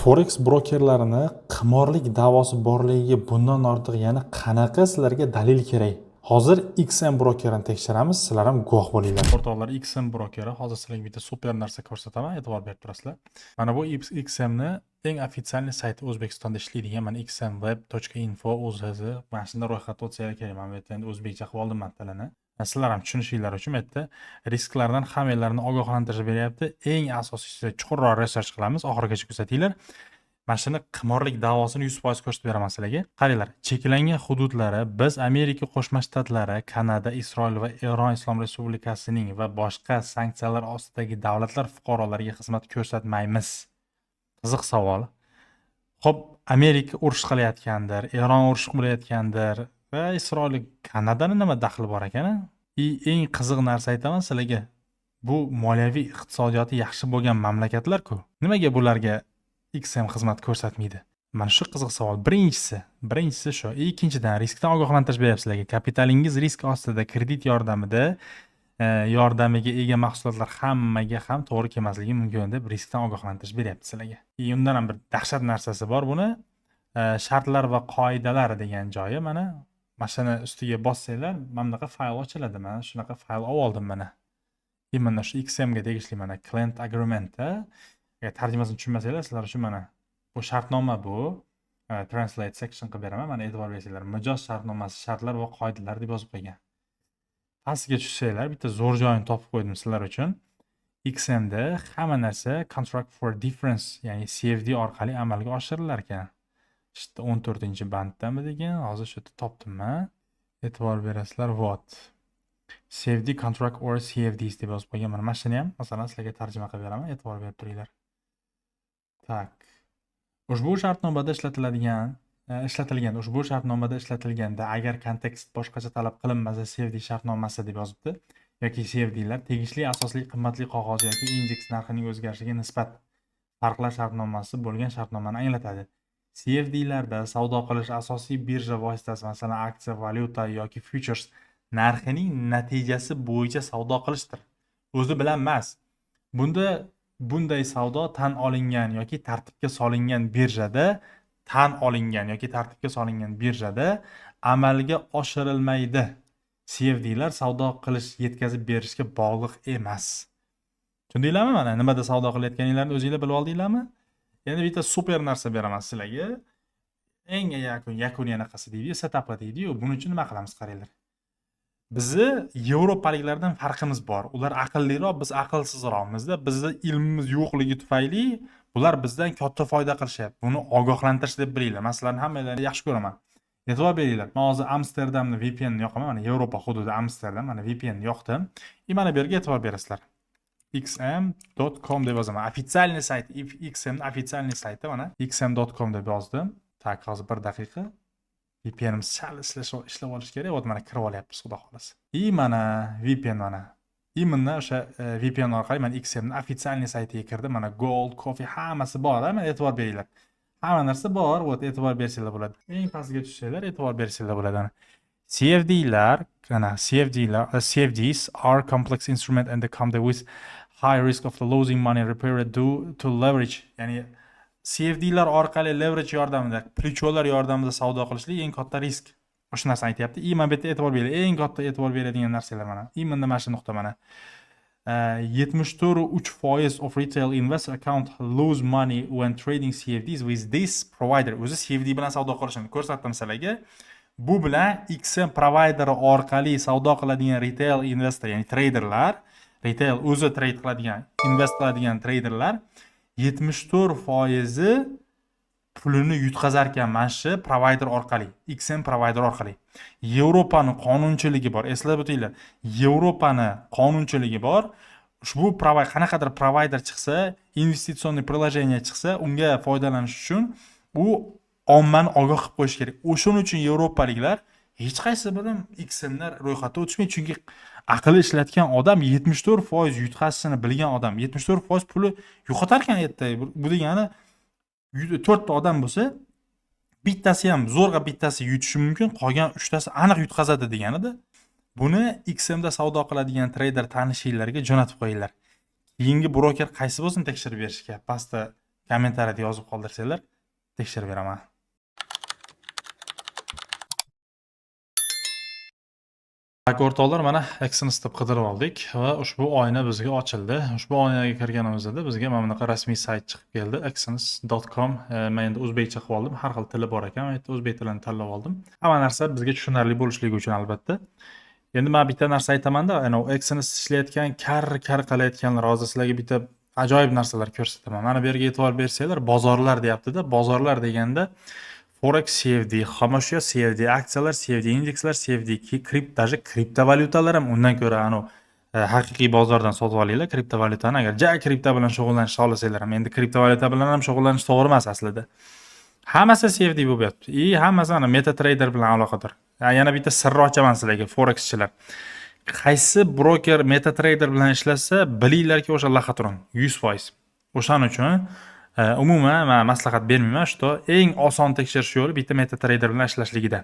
Forex brokerlarini qimorlik da'vosi borligiga bundan ortiq yana qanaqa sizlarga dalil kerak? Hozir XM brokerini tekshiramiz, sizlar ham guvoh bo'linglar. O'rtoqlar, XM brokeri, hozir sizlarga bitta super narsa ko'rsataman, e'tibor berib turasizlar. Mana bu XMni eng официальный sayti, O'zbekistonda ishlaydigan, mana xmweb.info o'zi, mana shunda ro'yxatdan o'tsanglar kerak. Mana bu yerda endi o'zbekcha qilib oldim man tilini. Sizlar ham tushunishinglar uchun bu yerda risklardan hammanglarni ogohlantirib beryapti. Eng asosiysi, chuqurroq research qilamiz, oxirigacha kuzatinglar. Mana shuni qimorlik da'vosini 100% ko'rsatib beraman sizlarga. Qaranglar, cheklangan hududlari: biz Amerika Qo'shma Shtatlari, Kanada, Isroil va Eron Islom Respublikasining va boshqa sanksiyalar ostidagi davlatlar fuqarolariga xizmat ko'rsatmaymiz. Qiziq savol. Xo'p, Amerika urush qilayotgandir, Eron urush qilayotgandir va Isroil, Kanadani nima daxli bor ekan? И eng qiziq narsa aytaman sizlarga. Bu moliyaviy iqtisodiyoti yaxshi bo'lgan mamlakatlar-ku. Nimaga bularga XM xizmat ko'rsatmaydi? Mana shu qiziq savol. Birinchisi shu. Ikkinchidan, riskdan ogohlantirish beryapti sizlarga. Kapitalingiz risk ostida, kredit yordamiga ega mahsulotlar hammaga ham to'g'ri kelmasligi mumkin deb riskdan ogohlantirish beryapti sizlarga. И undan ham bir dahshat narsasi bor buni. Shartlar va qoidalar degan joyi, mana shuni ustiga bossanglar, mana bunaqa fayl ochiladi. Mana shunaqa fayl olib oldim mana. Именно shu XM ga tegishli mana client agreement. Agar tarjimasini tushunmasanglar, sizlar uchun mana bu shartnoma bu. Translate section qilib beraman. Mana, e'tibor bersanglar, mijoz shartnomasi, shartlar va qoidalar deb yozib qo'ygan. Pastiga tushsanglar, bitta zo'r joyini topib qo'ydim sizlar uchun. XMda hamma narsa contract for difference, ya'ni CFD orqali amalga oshirilar ekan. İşte 14-banddami degan, hozir shu yerda topdim man. E'tibor berasizlar, вот. CFD contract or CFDs deb yozib qo'ygan. Mana shuni ham masalan sizlarga tarjima qilib beraman, e'tibor berib turinglar. Так. Ushbu shartnomada ishlatilganda, agar kontekst boshqacha talab qilinmasa, CFD shartnomasi deb yozibdi yoki CFDlar tegishli asosli qimmatli qog'oz yoki indeks narxining o'zgarishiga nisbat farqlar shartnomasi bo'lgan shartnomani anglatadi. CFDlarda savdo qilish asosiy birja vositasi, masalan, aksiya, valyuta yoki futures narxining natijasi bo'yicha savdo qilishdir. O'zi bilan emas. Bunda bunday savdo tan olingan yoki tartibga solingan birjada, tan olingan yoki tartibga solingan birjada amalga oshirilmaydi. CFDlar savdo qilish yetkazib berishga bog'liq emas. Tushundinglarmi mana nimada savdo qilayotganinglarni o'zinglar bilib oldinglarmi? Endi bitta super narsa beraman sizlarga. Eng yakun yakuniy anaqasi deydi-yu, setupi deydi-yu. Buning uchun nima qilamiz, qaranglar. Bizni yevropaliklardan farqimiz bor. Ular aqlliroq, biz aqlsizroqmizda. Bizni ilmimiz yo'qligi tufayli bular bizdan katta foyda qilishyapti. Buni ogohlantirish deb bilinglar. Men sizlarni hammanglarni yaxshi ko'raman. E'tibor beringlar. Men hozir Amsterdamni VPN ni yoqaman. Mana Yevropa hududi Amsterdam, mana VPN ni yoqdim. И mana bu yerga e'tibor berasizlar. xm.com deb yozaman. Официальный sayt, XM официальный sayti, mana xm.com deb yozdim. Так, hozir bir daqiqa. VPNimiz sal ishlab olish kerak. Вот, mana kirib olyapmiz, xudo xohlasa. И mana VPN mana. Именно o'sha VPN orqali man XM ni официальный saytiga kirdim. Mana gold, coffee, hammasi bor, mana e'tibor beringlar. Hamma narsa bor, вот, e'tibor bersanglar bo'ladi. Eng pastga tushsanglar, e'tibor bersanglar bo'ladi ana. CFDlar, ana CFDlar, CFDs are complex instrument and they come with high risk of the losing money repeated due to leverage. Ya'ni CFDlar orqali leverage yordamida, плечо lar yordamida savdo qilishlik eng katta risk. O'sha narsani aytyapti. И mana bu yerda e'tibor beringlar. Eng katta e'tibor beradigan narsalar mana. Именно mana shu nuqta mana. 74,3% of retail investor account lose money when trading CFDs with this provider. O'zi CFD bilan savdo qilishini ko'rsatdim sizlarga. Bu bilan XM provideri orqali savdo qiladigan retail investor, ya'ni traderlar, retail o'zi trade qiladigan, invest qiladigan traderlar 74 foizi pulini yutqazar ekan mana shu provider orqali, XM provider orqali. Yevropani qonunchiligi bor, eslab o'tinglar. Yevropani qonunchiligi bor. Ushbu qanaqadir provider chiqsa, инвестиционный приложение chiqsa, unga foydalanish uchun u ommani ogoh qilib qo'yish kerak. O'shaning uchun yevropaliklar hech qaysi bilan XMlar ro'yxatdan o'tishmaydi, chunki aqli ishlatgan odam, 74% yutqazishini bilgan odam 74% puli yo'qotar ekan erta. Bu degani to'rtta odam bo'lsa, bittasi ham zo'rg'a bittasi yutishi mumkin, qolgan uchtasi aniq yutqazadi deganida. Buni XMda savdo qiladigan trader tanishinglarga jo'natib qo'yinglar. Keyingi broker qaysi bo'lsin, tekshirib berishga pastda Kommentariyada yozib qoldirsanglar, tekshirib beraman. Так, o'rtoqlar, mana Exness deb qidirib oldik va ushbu oyna bizga ochildi. Ushbu oynaga kirganimizda bizga mana bunaqa rasmiy sayt chiqib keldi, exness.com. Men endi o'zbekcha qilib oldim, har xil tili bor ekan, men yerda o'zbek tilini tanlab oldim. Hamma narsa bizga tushunarli bo'lishligi uchun albatta. Endi men bitta narsa aytamanda, ana Exness ishlayotgan, kar kar qilayotganlar, hozir sizlarga bitta ajoyib narsalar ko'rsataman. Mana bu yerga e'tibor bersanglar, bozorlar deyapti-da. Bozorlar deganda Forex CFD, xomashyo CFD, aksiyalar CFD, indekslar CFD, даже kriptovalyutalar ham undan ko'ra anu haqiqiy bozordan sotib olinglar kriptovalyutani. Agar ja kripto bilan shug'ullanishni xohlasanglar ham, endi kriptovalyuta bilan ham shug'ullanish to'g'ri emas aslida. Hammasi CFD bo'lib yotibdi. И hammasi ana MetaTrader bilan aloqador. Yana bitta sirni ochaman sizlarga, forexchilar. Qaysi broker MetaTrader bilan ishlasa, bilinglarki, o'sha лохотрон 100%. O'shaning uchun umuman man maslahat bermayman, что eng oson tekshirish yo'li bitta MetaTrader bilan ishlashligida.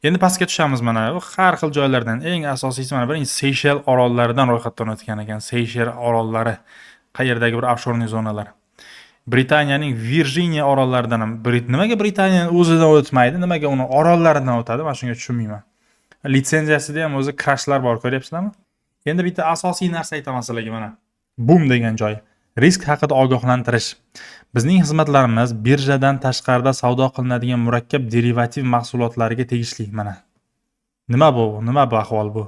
Endi pastga tushamiz, mana har xil joylardan. Eng asosiysi, mana birinchi Seyshel orollaridan ro'yxatdan o'tgan ekan. Seyshel orollari qayerdagi bir офшорный zonalar. Britaniyaning Virjiniya orollaridan ham. Nimaga Britaniyani o'zidan o'tmaydi, nimaga uni orollaridan o'tadi, man shunga tushunmayman. Litsenziyasida ham o'zi crashlar bor, ko'ryapsizlarmi? Endi bitta asosiy narsa aytaman sizlarga, mana. Bum degan joy. Risk haqida ogohlantirish. Bizning xizmatlarimiz birjadan tashqarida savdo qilinadigan murakkab derivativ mahsulotlariga tegishli, mana. Nima bu? Nima bu ahvol bu?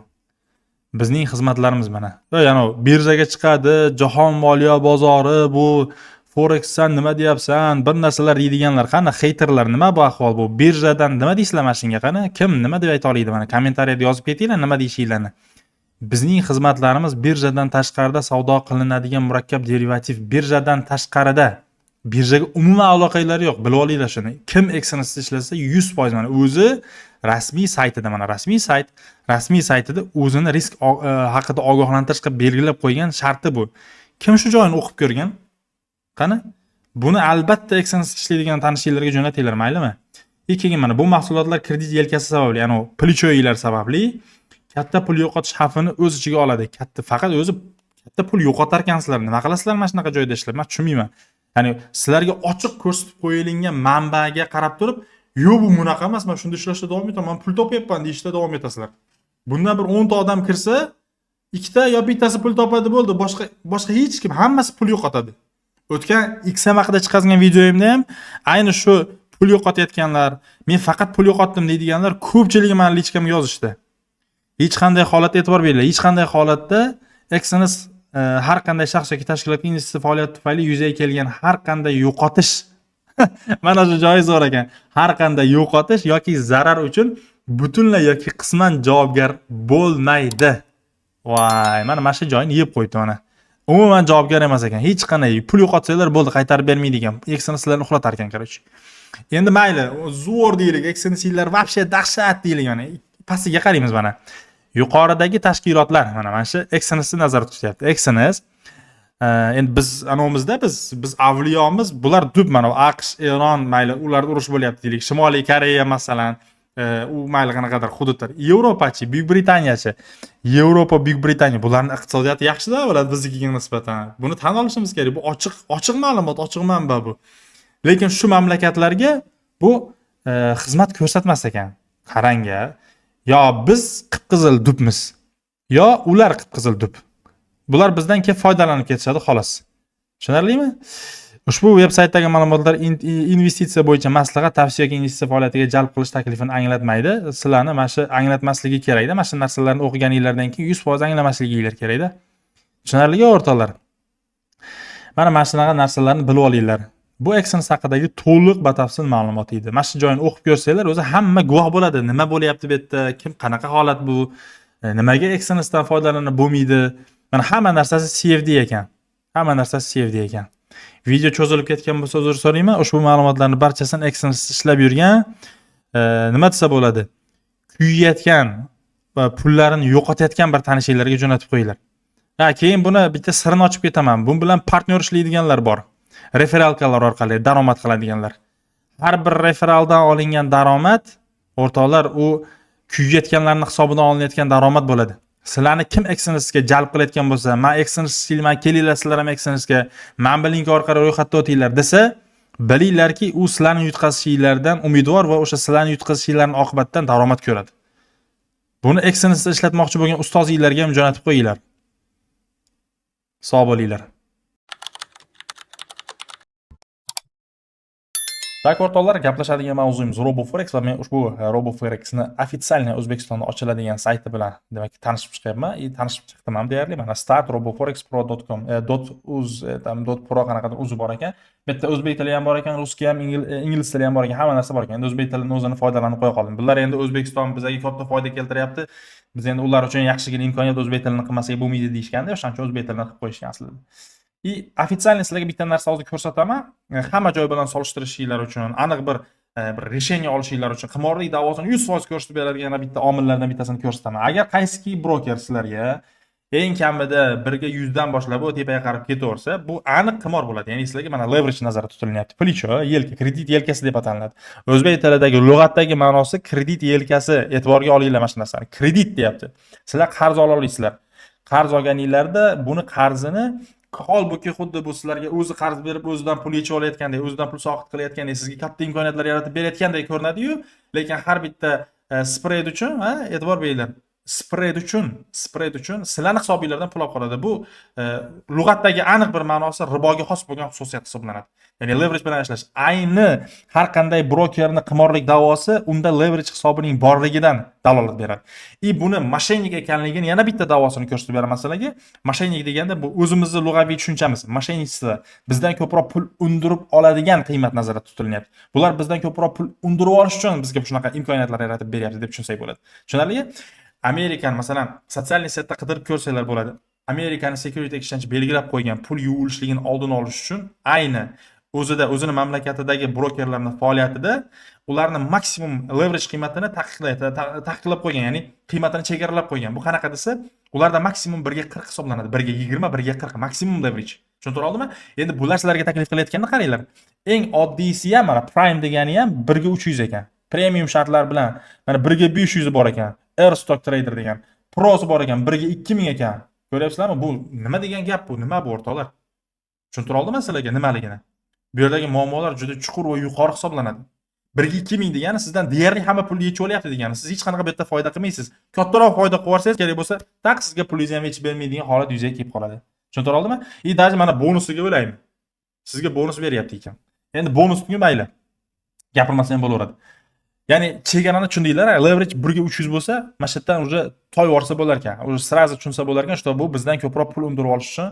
Bizning xizmatlarimiz, mana. Ey, anavi birjaga chiqadi, jahon moliya bozori bu, Forexsan nima deyapsan, bir narsalar deydiganlar, qani хейтер lar, nima bu ahvol bu? Birjadan nima deysizlar mana shunga, qani? Kim nima deb ayta oladi, mana kommentariyada yozib ketinglar nima deyishinglarni. Bizning xizmatlarimiz birjadan tashqarida savdo qilinadigan murakkab derivativ, birjadan tashqarida, birjaga umuman aloqalari yo'q, bilib olinglar shuni. Kim Exnessda ishlasa, 100% mana o'zi rasmiy saytida, mana rasmiy sayt, rasmiy saytida o'zini risk haqida ogohlantirish qilib belgilab qo'ygan sharti bu. Kim shu joyini o'qib ko'rgan? Qani? Buni albatta Exness ishlaydigan tanishinglarga jo'natinglar, maylimi? И keyin mana bu mahsulotlar kredit yelkasi sababli, ya'ni плечо lar sababli katta pul yo'qotish xavfini o'z ichiga oladi. Katta, faqat o'zi katta pul yo'qotar ekansizlar. Nima qilasizlar mana shunaqa joyda ishlab? Men tushunmayman. Ya'ni sizlarga ochiq ko'rsatib qo'yilgan manbaga qarab turib, yo'q, bu bunaqa emas, men shunda ishlashda davom etaman, men pul topyapman deyishda davom etasizlar. Bundan bir 10 ta odam kirsa, ikkita yo bittasi pul topadi, bo'ldi. Boshqa hech kim, hammasi pul yo'qotadi. O'tgan XM haqida chiqazgan videoyimda ham ayni shu pul yo'qotayotganlar, men faqat pul yo'qotdim deydiganlar ko'pchiligi mani личка mga yozishdi. Hech qanday holatda, e'tibor beringlar, hech qanday holatda Exness har qanday shaxs yoki tashkilotga investitsiya faoliyati tufayli yuzaga kelgan har qanday yo'qotish, mana shu joyi zo'r ekan, har qanday yo'qotish yoki zarar uchun butunlay yoki qisman javobgar bo'lmaydi. Voy, mana shu joyini yeb qo'yibdi, mana. Umuman javobgar emas ekan. Hech qanday pul yo'qotsanglar bo'ldi, qaytarib bermaydi ekan. Exness sizlarni uxlatar ekan, короче. Endi mayli, zo'r deylik, Exnesslar вообще dahshat deylik, mana. Pastiga qaraymiz, mana. Yuqoridagi tashkilotlar, mana shu Exnessni nazarda tutyapti. Exness endi biz anovimizda biz avliyomiz, bular dub mana AQSh, Eron, mayli, ularda urush bo'lyapti deylik. Shimoliy Koreya masalan, u mayli qanaqadir hududlar. Yevropachi, Buyuk Britaniyachi, Yevropa, Buyuk Britaniya, bularning iqtisodiyoti yaxshi-da bo'ladi biznikiga nisbatan. Buni tan olishimiz kerak. Bu ochiq ochiq ma'lumot, ochiq manba bu. Lekin shu mamlakatlarga bu xizmat ko'rsatmas ekan. Qarang-a, yo biz qip-qizil dubmiz, yo ular qip-qizil dub. Bular bizdan kelib foydalanib ketishadi, xolos. Tushunarlimi? Ushbu veb saytdagi ma'lumotlar investitsiya bo'yicha maslahat, tavsiya yoki investitsiya faoliyatiga jalb qilish taklifini anglatmaydi. Sizlarni mana shu anglatmasligi kerakda. Mana shu narsalarni o'qiganinglardan keyin 100% anglamasliginglar kerakda. Tushunarlimi, o'rtoqlar? Mana shunaqa narsalarni bilib olinglar. Bu Exness haqidagi to'liq batafsil ma'lumot edi. Mana shu joyini o'qib ko'rsanglar, o'zi hamma guvoh bo'ladi. Nima bo'lyapti bu yerda, kim, qanaqa holat bu, nimaga Exnessdan foydalanib bo'lmaydi. Mana hamma narsasi CFD ekan. Hamma narsasi CFD ekan. Video cho'zilib ketgan bo'lsa, uzr so'rayman. Ushbu ma'lumotlarni barchasini Exness ishlab yurgan, nima desa bo'ladi? Kuyayotgan va pullarini yo'qotayotgan bir tanishinglarga jo'natib qo'yinglar. Ha, keyin buni bitta sirini ochib ketaman. Bu bilan партнёр ishlaydiganlar bor. Рефералка lar orqali daromad qiladiganlar. Har bir referaldan olingan daromad, o'rtoqlar, u kuyayotganlarning hisobidan olinayotgan daromad bo'ladi. Sizlarni kim Exnessga jalb qilayotgan bo'lsa, "Man Exness ishlayman, kelinglar sizlar ham Exnessga, man bu link orqali ro'yxatdan o'tinglar" desa, bilinglarki, u sizlarni yutqazishinglardan umidvor va o'sha sizlarni yutqazishinglarning oqibatidan daromad ko'radi. Buni Exnessda ishlatmoqchi bo'lgan ustozinglarga ham jo'natib qo'yinglar. Sog' bo'linglar. Так, o'rtoqlar, gaplashadigan mavzuyimiz RoboForex va men ushbu RoboForexni официально O'zbekistonda ochiladigan sayti bilan, demak, tanishib chiqyapman. И tanishib chiqdim ham deyarli. Mana start roboforexpro.com, .uz, там .pro, qanaqadir uzi bor ekan. Bu yerda o'zbek tili ham bor ekan, русский ham, ingliz tili ham bor ekan, hamma narsa bor ekan. Endi o'zbek tilini o'zini foydalanib qo'ya qoldim. Bular endi O'zbekiston bizga katta foyda keltiryapti. Biz endi ular uchun yaxshigina imkoniyat, o'zbek tilini qilmasak bo'lmaydi deyishganda, o'shaning uchun o'zbek tilini qilib qo'yishgan aslida. И официально sizlarga bitta narsa hozir ko'rsataman. Hamma joy bilan solishtirishinglar uchun, aniq bir решение olishinglar uchun qimorlik da'vosini 100% ko'rsatib beradigan yana bitta omillardan bittasini ko'rsataman. Agar qaysiki broker sizlarga eng kamida birga 100 dan boshlab u tepaga qarab ketaversa, bu aniq qimor bo'ladi. Ya'ni sizlarga mana leverage nazarda tutilyapti. Плечо, yelka, kredit yelkasi deb ataladi. O'zbek tilidagi lug'atdagi ma'nosi kredit yelkasi. E'tiborga olinglar mana shu narsani. Kredit deyapti. Sizlar qarz ola olasizlar. Qarz olganinglarda buni qarzini, holbuki xuddi bu sizlarga o'zi qarz berib, o'zidan pul yechib olayotgandek, o'zidan pul soqit qilayotgandek, sizga katta imkoniyatlar yaratib berayotgandek ko'rinadi-yu, lekin har bitta spread uchun, ha, e'tibor beringlar, spread uchun sizlarni hisobinglardan pul olib qoladi. Bu lug'atdagi aniq bir ma'nosi riboga xos bo'lgan xususiyat hisoblanadi. Ya'ni leverage bilan ishlash. Ayni har qanday brokerni qimorlik da'vosi unda leverage hisobining borligidan dalolat beradi. И buni мошенник ekanligini yana bitta da'vosini ko'rsatib beraman sizlarga. Мошенник deganda bu o'zimizni lug'aviy tushunchamiz. Мошенничество, bizdan ko'proq pul undirib oladigan qiymat nazarda tutilyapti. Bular bizdan ko'proq pul undirib olish uchun bizga shunaqa imkoniyatlar yaratib beryapti deb tushunsak bo'ladi. Tushunarlimi? Amerikani, masalan, социальный сеть da qidirib ko'rsanglar bo'ladi. Amerikani Security Exchange belgilab qo'ygan pul yuvilishligini oldini olish uchun ayni o'zida, o'zini mamlakatidagi brokerlarning faoliyatida ularni maksimum leverage qiymatini taqiqlaydi, taqiqlab qo'ygan, ya'ni qiymatini chegaralab qo'ygan. Bu qanaqa desa, ularda maksimum 1 ga 40 hisoblanadi. 1 ga 20, 1 ga 40 maksimum leverage. Tushuntira oldimmi? Endi bular sizlarga taklif qilayotganda qaranglar. Eng oddiysi ham mana Prime degani ham 1 ga 300 ekan. Premium shartlar bilan mana 1 ga 500 bor ekan. Air Stock Trader degan. Prosi bor ekan, 1 ga 2000 ekan. Ko'ryapsizlarmi? Bu nima degan gap bu? Nima bu, o'rtoqlar? Tushuntira oldimmi sizlarga nimaligini? Bu yerdagi muammolar juda chuqur va yuqori hisoblanadi. 1 ga 2000 degani sizdan deyarli hamma pulni yechib olyapti degani. Siz hech qanaqa bu yerda foyda qilmaysiz. Kattaroq foyda qilib yuborsangiz, kerak bo'lsa, taq sizga pulingizni ham yechib bermaydigan holat yuzaga kelib qoladi. Tushuntira oldimmi? И даже mana bonusiga o'laymi? Sizga bonus beryapti ekan. Endi bonusni mayli. Gapirmasa ham bo'laveradi. Ya'ni chegarani tushundinglar, leverage 1 ga 300 bo'lsa, mana shu yerdan уже toy yuborsa bo'lar ekan. Уже сразу tushunsa bo'lar ekan, что bu bizdan ko'proq pul undirib olish uchun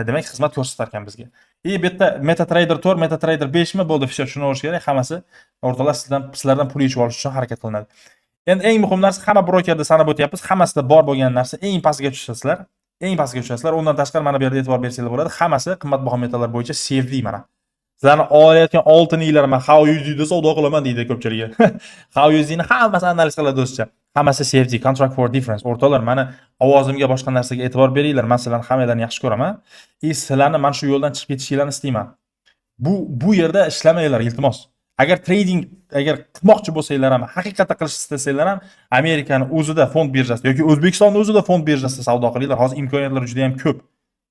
demak xizmat ko'rsatar ekan bizga. И bu yerda MetaTrader 4, MetaTrader 5 mi bo'ldi, всё, tushunaverish kerak, hammasi o'rtoqlar sizlardan pul yechib olish uchun harakat qilinadi. Endi eng muhim narsa, hamma brokerda sanab o'tyapmiz, hammasida bor bo'lgan narsa, eng pastga tushasizlar. Eng pastga tushasizlar. Undan tashqari mana bu yerda e'tibor bersanglar bo'ladi. Hammasi qimmatbaho metallar bo'yicha CFD mana. Sizlarni olayotgan oltininglar, man XAUUSDda savdo qilaman deydi ko'pchiligi. XAUUSDni hammasi analiz qiladi o'zicha. Hammasi CFD, Contract for Difference. O'rtoqlar, mani ovozimga, boshqa narsaga e'tibor beringlar. Men sizlarni hammanglarni yaxshi ko'raman. И sizlarni mana shu yo'ldan chiqib ketishinglarni istayman. Bu yerda ishlamanglar, iltimos. Agar trading agar qilmoqchi bo'lsanglar ham, haqiqatda qilish istasanglar ham, Amerikani o'zida fond birjasida yoki O'zbekistonni o'zida fond birjasida savdo qilinglar. Hozir imkoniyatlar juda ham ko'p.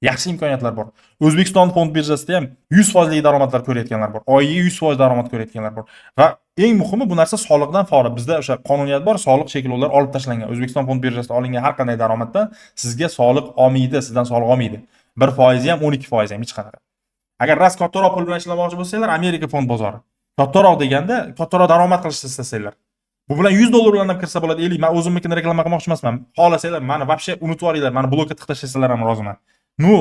Yaxshi imkoniyatlar bor. O'zbekiston fond birjasida ham 100 foizlik daromadlar ko'rayotganlar bor. Oyiga 100% daromad ko'rayotganlar bor. Va eng muhimi, bu narsa soliqdan xoli. Bizda o'sha qonuniyat bor, soliq cheklovlari olib tashlangan. O'zbekiston fond birjasida olingan har qanday daromaddan sizga soliq olmaydi, sizdan soliq olmaydi. 1% ham, 12% ham, hech qanaqa. Agar rost kattaroq pul bilan ishlamoqchi bo'lsanglar, Amerika fond bozori. Kattaroq deganda kattaroq daromad qilishni istasanglar. Bu bilan 100 dollar bilan ham kirsa bo'ladi. Ellik, men o'zimnikini reklama qilmoqchi emasman. Xohlasanglar, mani вообще unutib yuboringlar, mani blokka tiqib tashlasalar ham roziman. Ну,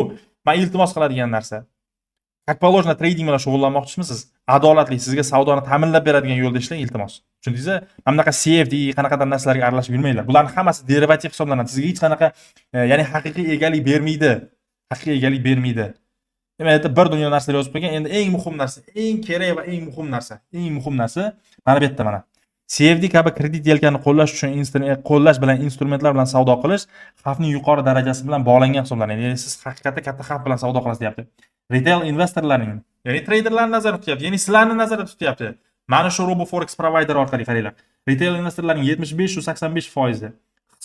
men iltimos qiladigan narsa. Как положено trading bilan shug'ullanmoqchimisiz? Adolatli, sizga savdoni ta'minlab beradigan yo'lda ishlang, iltimos. Tushundingizmi? Mana bunaqa CFD qanaqadir narsalarga aralashib yurmanglar. Bularning hammasi derivativ hisoblanadi. Sizga hech qanaqa ya'ni haqiqiy egalik bermaydi. Haqiqiy egalik bermaydi. Demak, yerda bir dunyo narsalar yozib qo'ygan. Endi eng muhim narsa, eng kerak va eng muhim narsa, eng muhim narsa mana bu yerda mana. CFD kabi kredit yelkani qo'llash uchun qo'llash bilan instrumentlar bilan savdo qilish xavfning yuqori darajasi bilan bog'langan hisoblanadi. Ya'ni siz haqiqatda katta xavf bilan savdo qilasiz deyapti. Retail investorlarning, ya'ni treyderlarni nazarda tutyapti, ya'ni sizlarni nazarda tutyapti. Mana shu RoboForex provider orqali qaranglar. Retail investorlarning 75-85 foizi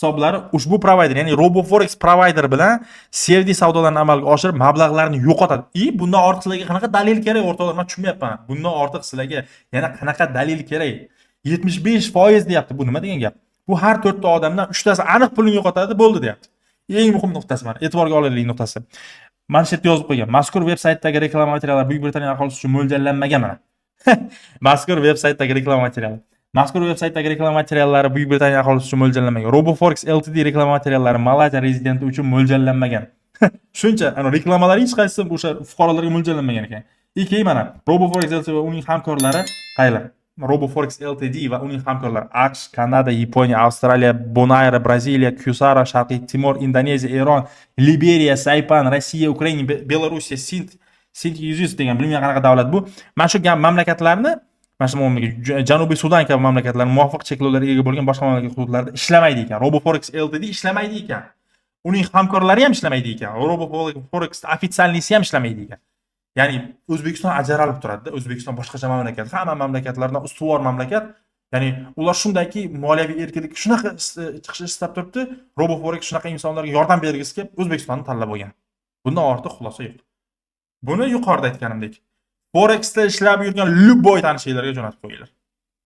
Hisoblari ushbu provayder, ya'ni RoboForex provayder bilan CFD savdolarini amalga oshirib, mablag'larni yo'qotadi. И bundan ortiq sizlarga qanaqa dalil kerak, o'rtoqlar? Men tushunmayapman. Bundan ortiq sizlarga yana qanaqa dalil kerak? 75% deyapti. Bu nima degan gap? Bu har to'rtta odamdan uchtasi aniq pulini yo'qotadi, bo'ldi deyapti. Eng muhim nuqtasi mana, e'tiborga olaylik nuqtasi. Mana shu yerda yozib qo'ygan. Mazkur veb saytdagi reklama materiallari Buyuk Britaniya aholisi uchun mo'ljallanmagan mana. Mazkur veb saytdagi reklama materiali. Mazkur veb saytdagi reklama materiallari Buyuk Britaniya aholisi uchun mo'ljallanmagan. RoboForex Ltd reklama materiallari Malayziya rezidenti uchun mo'ljallanmagan. Shuncha ana reklamalar hech qaysi o'sha fuqarolarga mo'ljallanmagan ekan. И keyin mana RoboForex Ltd va uning hamkorlari qaylar? RoboForex Ltd va uning hamkorlari AQSh, Kanada, Yaponiya, Avstraliya, Bonayra, Braziliya, Kyusara, Sharqiy Timor, Indoneziya, Eron, Liberiya, Saypan, Rossiya, Ukraina, Belorussiya, Sint Yuzis degan bilmayman qanaqa davlat bu. Mana shu mamlakatlarni, mana shu Janubiy Sudan kabi mamlakatlar muvofiq cheklovlarga ega bo'lgan boshqa mamlakat hududlarida ishlamaydi ekan. RoboForex Ltd ishlamaydi ekan. Uning hamkorlari ham ishlamaydi ekan. RoboForex официальный si ham ishlamaydi ekan. Ya'ni O'zbekiston ajralib turadi-da. O'zbekiston boshqacha mamlakat. Hamma mamlakatlardan ustuvor mamlakat. Ya'ni ular shundayki moliyaviy erkinlik shunaqa chiqishni istab turibdi. RoboForex shunaqa insonlarga yordam bergisi kelib O'zbekistonni tanlab olgan. Bundan ortiq xulosa yo'q. Buni yuqorida aytganimdek, Forexda ishlab yurgan любой tanishinglarga jo'natib qo'yinglar.